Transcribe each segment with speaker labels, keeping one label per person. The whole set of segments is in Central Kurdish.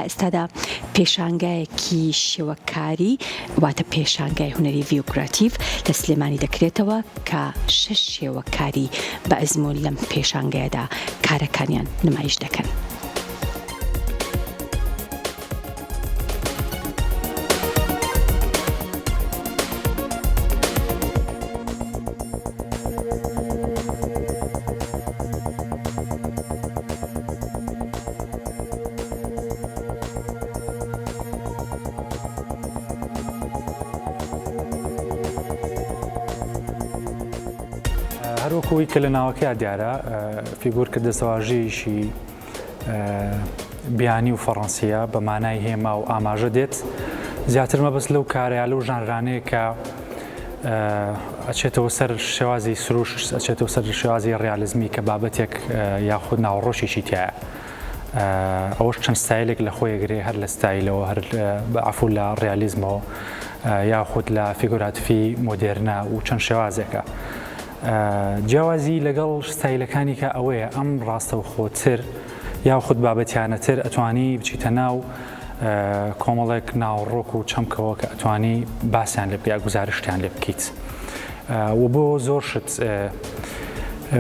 Speaker 1: ئێستادا پێشانگایەکی شێوەکاری واتە پێشانگای هونەری ڤیوگراتیڤ لە سلێمانی دەکرێتەوە کە شەش شێوەکاری بە ئەزموون لەم پێشانگایەدا کارەکانیان نمایش دەکەن.
Speaker 2: هەروەکو ئەوەی کە لە ناوەکەیا دیارە فیگور کە دەستەواژەیەکی بیانی و فەڕەنسیە بە مانای هێما و ئاماژە دێت زیاتر مەبەست لەو کارەیە لەو ژانرانەیە کە ئەچێتەوە سەر شێوازی سروشت ئەچێتەوە سەر شێوازی ڕیالیزمی کە بابەتێک یاخود ناوەڕۆکێکی تایە ئەوەش چەند ستایلێک لە خۆی ئەگرێ هەر لە ستایلەوە هەر بە عەفو لە ڕیالیزمەوە یاخود لە فیگوراتفی مۆدێرنە و چەند شێوازێکە. جیاوازی لەگەڵ ستایلەکانی کە ئەوەیە ئەم ڕاستەوخۆتر یاخود بابەتیانەتر ئەتوانی بچیتە ناو کۆمەڵێک ناوەڕۆک و چەمکەوە کە ئەتوانی باسیان لێ بکەیت گوزارشتیان لێ بکەیت و بۆ زۆر شت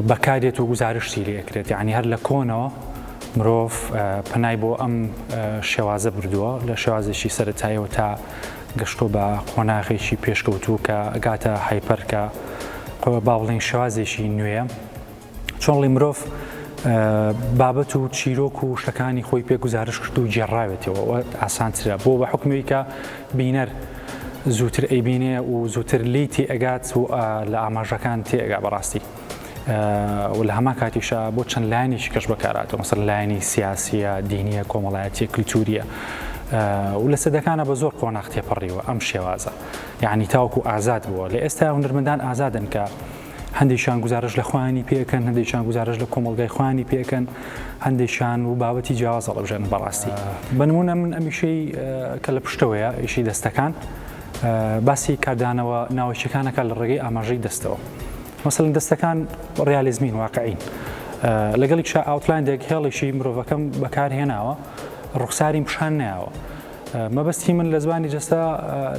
Speaker 2: بەکارێت و گوزارشتی لێ ئەکرێت یعنی هەر لە کۆنەوە مرۆڤ پەنای بۆ ئەم شێوازە بردووە لە شێوازێکی سەتایەوە تا گەشتۆ بە قۆناغێکی پێشکەوتوو کە ئەگاتە hyper کە با بڵێین شێوازێکی نوێیە چۆنڵی مرۆڤ بابەت و چیرۆک و شتەکانی خۆی پێ گوزارش کرد و گێڕاوێتەوە ئاسانترە بۆ بە حکومی کە بینەر زووتر ئەیبینێ و زووتر لی تێ ئەگات و لە ئاماژەکان تێ ئەگا بەڕاستی و لە هەمان کاتیشا بۆ چەند لایەنێکی کەش بەکاراتەوە مەسەر لایەنی سیاسیە دینیە کۆمەڵایەتیە کللتوریە و لە سەدەکانە بە زۆر قۆناغ تێپەڕیوە ئەم شێوازە یعنی تاوەکو ئازاد بووە لە ئێستا هونەرمەندان ئازادن کە هەندێکیان گوزارش لە خۆیانی پێکەن هەندێکیان گوزارش لە کۆمەڵگای خۆیانی پێکەن هەندێکیان و بابەتی جیاواز هەڵبژێن بەڕاستی بە نمونە من ئەمیشەی کە لە پشتەوەیە ئیشی دەستەکان باسی کاردانەوە ناوەکیەکانەکە لە ڕێگەی ئاماژەی دەستەوە مەسەلەن دەستەکان ڕیالیزمین واقعین لەگەڵیشا outline ێک هێڵێکی مرۆڤەکەم بەکارهێناوە ڕوخساریم پیشان نەیاوە مەبەستی من لە زمانی جەستە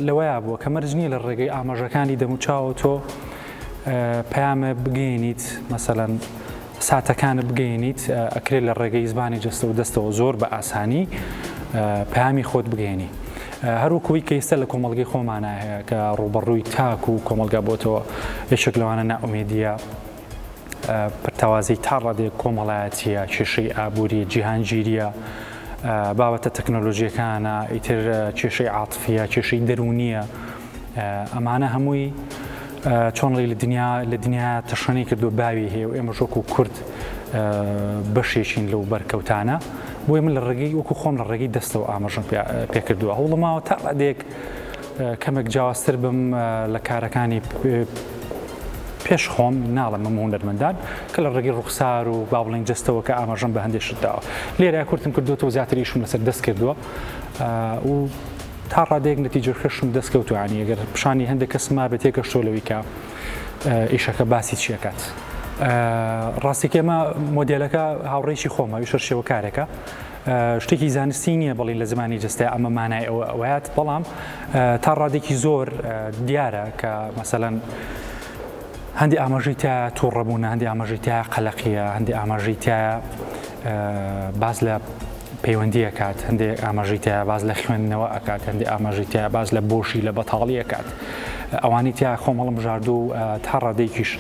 Speaker 2: لەوەیا بووە کە مەرج نییە لە ڕێگەی ئاماژەکانی دەموچاوە تۆ پەیامە بگەێنیت مەسەلەن ساتەکانت بگەێنیت ئەکرێت لە ڕێگەی زمانی جەستە و دەستەوە زۆر بە ئاسانی پەیامی خۆت بگەێنی هەروەکوی کە ئێستا لە کۆمەڵگەی خۆمانە هەیە کە ڕووبەڕووی تاک و کۆمەڵگا بۆتەوە یەکێک لەوانە نائومێدیە پەرتەوازەی تا ڕادەیەک کۆمەڵایەتییە، کێشەی ئابوورییە، جیهانگیرییە، بابەتە تەکنۆلۆژییەکانە، ئیتر کێشەی عاتفییە، کێشەی دەروونییە، ئەمانە هەمووی چۆن ڵی لە دنیا لە دنیا تەشەنەی کردو باوی هەیە و ئێمەش وەکو کورد بەشێکین لەو بەرکەوتانە بۆیە من لە ڕێگەی وەکو خۆم لە ڕێگەی دەستەوە ئاماژەم پێکردووە هەوڵماوە تا ڕادەیەک کەمێک جیاوازتر بم لە کارەکانی پێش خۆم ناڵێم هەموو هونەرمەندان کە لە ڕێگەی ڕوخسار و با بڵێین جەستەوە کە ئاماژەم بە هەندێک شت داوە لێرە کورتم کردووەتەوە زیاتر ئیشم لەسەر دەست کردووە و تا ڕادەیەک نەتیجەکەشم دەست کەوتووە یانی ئەگەر پیشانی هەندێک کەس مابێت تێگەشتووە لەوەی کە ئیشەکە باسی چیەکات ڕاستیکە ئێمە مۆدێلەکە هاوڕێکی خۆمە ئیشەر شێوەکارێکە شتێکی زانستی نییە بڵین لە زمانی جەستە ئەمە مانای ئەوە ئەوەیات بەڵام تا ڕادێکی زۆر دیارە کە مەسەلەن هەندی ئاماژەی تایە تووڕەبوونە هەندی ئاماژەی تایە قەلەقیە هەندی ئاماژەی تایە باز لە پەیوەندی ئەکات هەندێک ئاماژەی تایە باز لە خوێندنەوە ئەکات هەندێک ئاماژەی تایە باز لە بۆشی لە بەتاڵی ئەکات ئەوانی تیا خۆم هەڵم بژاردو و تا ڕادەیەکیش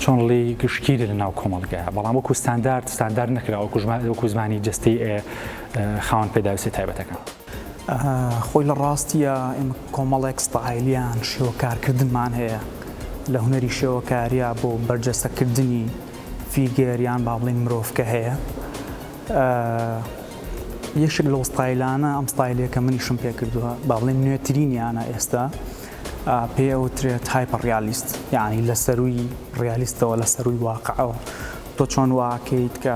Speaker 2: چۆن ڵی گشتگیرە لە ناو کۆمەڵگایە بەڵام وەکو ستاندارد ستاندارد نەکرا وەکو زمانی جەستەی خاوەن پێداویستیە تایبەتەکان.
Speaker 3: خۆی لە ڕاستییا ئێمە کۆمەڵێک ستایلیان شێوە کارکردنمان هەیە لە هونەری شێوەکاریا بۆ بەرجەستەکردنی figure یان با بڵێین مرۆڤ کە هەیە یەکێک لەو ستایلانە ئەم ستایلەیە کە منیشم پێ کردووە با بڵێین نوێترینیانە ئێستا پێی ئەوترێت hyper realist یعنی لە سەرووی ڕیالیستەوە لە سەرووی واقعەوە تۆ چۆن واکەیت کە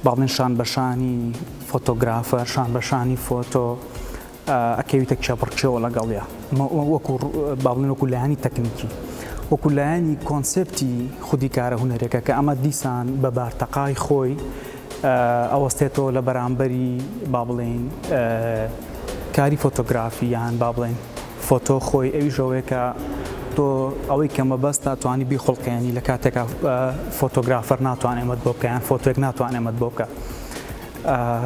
Speaker 3: با بڵێن شان بەشانی photographer شان بەشانی فۆتۆ ئەکەویتە کێبڕکێوە لەگەڵیا وەکو با بڵێن وەکو لایەنی تەکنیکی وەکو لایەنی کۆنسێپتی خودی کارە هونەرێکە کە ئەمە دیسان بە بارتەقای خۆی ئەوەستێتەوە لە بەرامبەری با بڵێین کاری فۆتۆگرافی یان با بڵێین فۆتۆ خۆی ئەویش ئەوەیە کە تۆ ئەوەی کە مەبەستە توانی بیخوڵقێنی لە کاتێکا photographer ناتوانێت ئەمەت بۆ بکە یان فۆتۆێک ناتوانێت ئەمەت بۆ بکە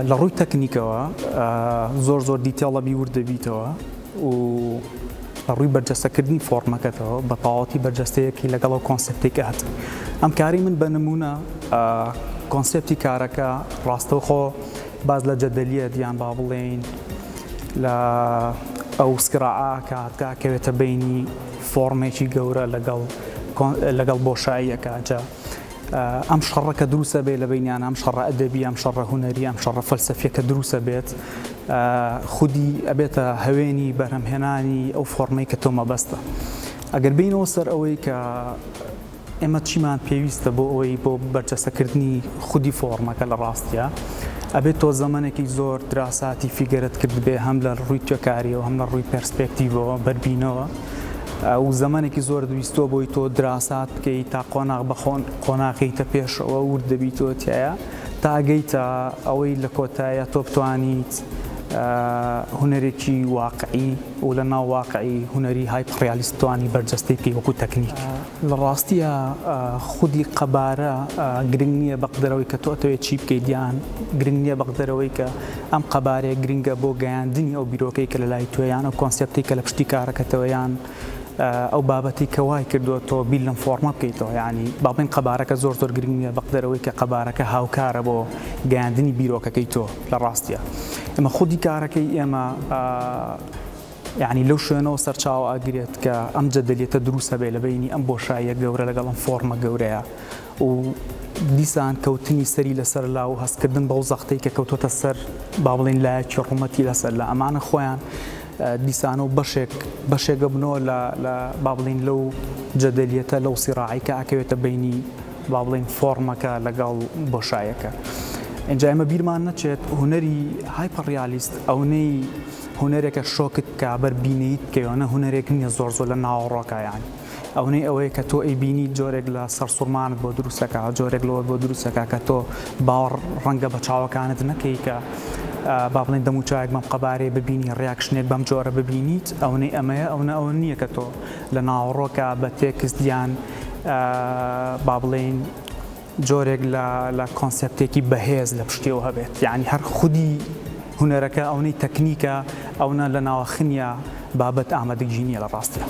Speaker 3: لە ڕووی تەکنیکەوە زۆر زۆر detail ە بی ورد دەبیتەوە و لە ڕووی بەرجەستەکردنی فۆڕمەکەتەوە بە تەواوەتی بەرجەستەیەکی لەگەڵ ئەو کۆنسێپتێک هات ئەم کاری من بە نمونە کۆنسێپتی کارەکە ڕاستەوخۆ باز لە جەدەلیەت یان با بڵێین لە ئەو سکراعە کات کە ئەکەوێتە بینی فۆڕمێکی گەورە لەگەڵ لەگەڵ بۆشاییەکە جا ئەم شەڕە کە دروستە بێت لە بینیان ئەم شەڕە ئەدەبی ئەم شەڕە هونەری ئەم شەڕە فەلسەفیە کە دروستە بێت خودی ئەبێتە هەوێنی بەرهەمهێنانی ئەو فۆڕمەی کە تۆ مەبەستە ئەگەر بینەوە سەر ئەوەی کە ئێمە چیمان پێویستە بۆ ئەوەی بۆ بەرجەستەکردنی خودی فۆڕمەکە لە ڕاستیا ئەبێت تۆ زەمەنێکی زۆر دراساتی figure ت کردبێ هەم لە ڕووی توێکاریەوە هەم لە ڕووی پێرسپێکتیڤەوە بەربینەوە و زەمەنێکی زۆر ویستوە بۆی تۆ دراسات بکەیت تا قۆناغ بە قۆناغیتە پێشەوە ورد دەبیتەوە تایە تا ئەگەیتە ئەوەی لە کۆتایە تۆ بتوانیت هونەرێکی واقعی و لە ناو واقعی هونەری hyper-realist توانی بەرجەستەی بکەی وەکو تەکنیک. لە ڕاستیا خودی قەبارە گرنگ نییە بەقدەر ئەوەی کە تۆ ئەتەوێت چی بکەیت یان گرنگ نییە بەقدەر ئەوەی کە ئەم قەبارەیە گرنگە بۆ گەیاندنی ئەو بیرۆکەی کە لە لای تۆیە یان ئەو کۆنسێپتەی کە لە پشتی کارەکەتەوە یان ئەو بابەتەی کە وای کردووە تۆ بیر لەم فۆڕمە بکەیتەوە یانی با بڵێین قەبارەکە زۆر زۆر گرنگ نییە بەقدەر ئەوەی کە قەبارەکە هاوکارە بۆ گەیاندنی بیرۆکەکەی تۆ لە ڕاستیا ئێمە خودی کارەکەی ئێمە یانی لەو شوێنەوە سەرچاوە ئەگرێت کە ئەم جەدەلیەتە دروست هەبێ لە بەینی ئەم بۆشاییە گەورە لەگەڵ ئەم فۆڕمە گەورەیە و دیسان کەوتنی سەری لەسەر لا و هەستکردن بەو زەختەی کە کەوتۆتە سەر با بڵێین لایەکی ڕوومەتی لەسەر لا ئەمانە خۆیان دیسانەوە بەشێک بەشێکە بنەوە لە لە با بڵێین لەو جەدەلیەتە لەو سیڕاعەی کە ئەکەوێتە بەینی با بڵێین فۆڕمەکە لەگەڵ بۆشایەکە. ئینجا ئێمە بیرمان نەچێت هونەری hyper-realist ئەونەی هونەرێکە شۆکت بکا بەر بینەیت بکەوێ نە هونەرێک نییە زۆر زۆر لە ناوەڕۆکا یانی ئەونەی ئەوەیە کە تۆ ئەیبینی جۆرێک لە سەرسوڕمانت بۆ دروستەکە جۆرێک لەوەت بۆ دروستەکە کە تۆ باوەڕ ڕەنگە بە چاوەکانت نەکەی کە با بڵێن دەموچاوێک بەم قەبارەیە ببینی reaction ێک بەم جۆرە ببینیت ئەونەی ئەمەیە ئەونە ئەوە نییە کە تۆ لە ناوەڕۆکە بە تێکست یان با بڵێین جۆرێک لە لە کۆنسێپتێکی بەهێز لە پشتیەوە هەبێت یانی هەر خودی هونەرەکە ئەونەی تەکنیکە ئەونە لە ناوەخنیا بابەت ئامادەگی نییە لە ڕاستیا.